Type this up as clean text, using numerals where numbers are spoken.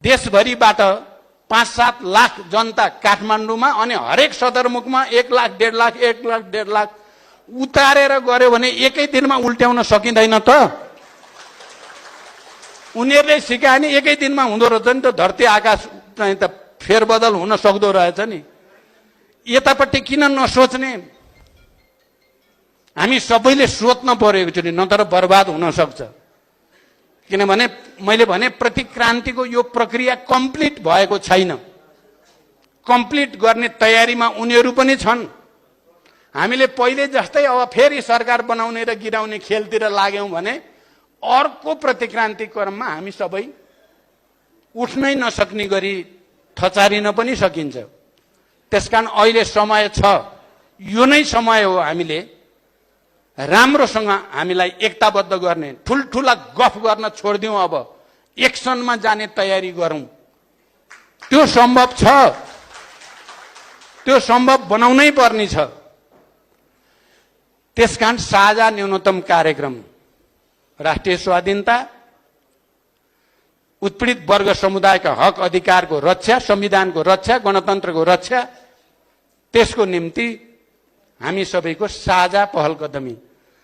देशभरिबाट 5-7 लाख जनता काठमाडौँमा अनि हरेक सदरमुखमा 1 लाख 1.5 लाख 1 लाख 1.5 लाख उतारेर गर्यो भने एकै दिनमा उल्ट्याउन सकिँदैन त। उनीहरूले सिकाए नि एकै दिनमा हुँदो रहेछ नि त। धरती आकाश चाहिँ त फेरबदल हुन सक्दो रहेछ नि। यतापट्टि किन नसोच्ने? हामी सबैले सोच्न पर्यो एकचोटि, नत्र बर्बाद हुन सक्छ। किनभने मैले भने प्रतिक्रान्तिको यो प्रक्रिया कम्प्लिट भएको छैन। कम्प्लिट गर्ने तयारीमा उनीहरू पनि छन्। हामीले पहिले जस्तै अब फेरि सरकार बनाउने र गिराउने खेलतिर लाग्यौं भने अर्को प्रतिक्रान्ति क्रममा हामी सबै उठ्नै नसक्ने गरी थचारिन पनि सकिन्छ। त्यसकारण अहिले समय छ, यो नै समय हो हामीले राम्रोसँग हामीलाई एकताबद्ध गर्ने, ठुलठुला गफ गर्न छोडिदिउँ। अब एक्सनमा जाने तयारी गरौँ। त्यो सम्भव छ, त्यो सम्भव बनाउनै पर्ने छ। त्यसकारण साझा न्यूनतम कार्यक्रम, राष्ट्रिय स्वाधीनता, उत्पीडित वर्ग समुदायका हक अधिकारको रक्षा, संविधानको रक्षा, गणतन्त्रको रक्षा, त्यसको निम्ति हामी सबैको साझा पहल कदमी